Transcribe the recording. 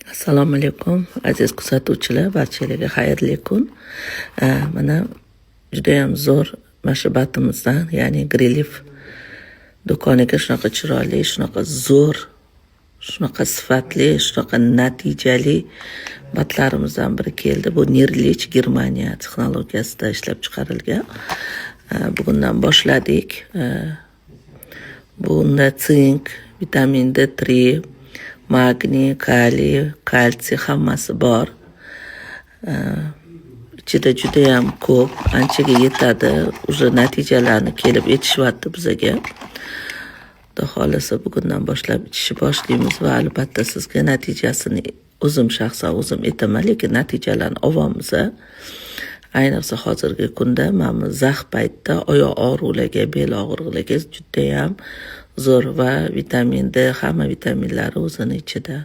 Assalomu alaykum, aziz kuzatuvchilar, barchalarga xayrli kun. Mana judayam zo'r mana shu БАДimizdan, ya'ni Griliv do'koniga shunaqa chiroyli, shunaqa zo'r, shunaqa sifatli, shunaqa natijali БАД larimizdan biri keldi. Bu Nirlich, Germaniya texnologiyasida ishlab chiqarilgan. Bugundan boshladik. Bunda sink, vitamin D3, magniy, kaliy, kalsiy, hammasi bor. Ichida judayam ko'p, anchaga yetadi. Уже natijalarni kelib aytishyapti bizaga. Xudo xohlasa, bugundan boshlab ichishni boshlaymiz va albatta sizga natijasini o'zim, shaxsan o'zim aytaman, lekin natijalarni olyapmiz. Ayniqsa hozirgi kunda mana bu zax paytda oyoq og'riqlarga, bel og'riqlarga judayam zo'r va vitamin D, hamma vitaminlari o'zini ichida.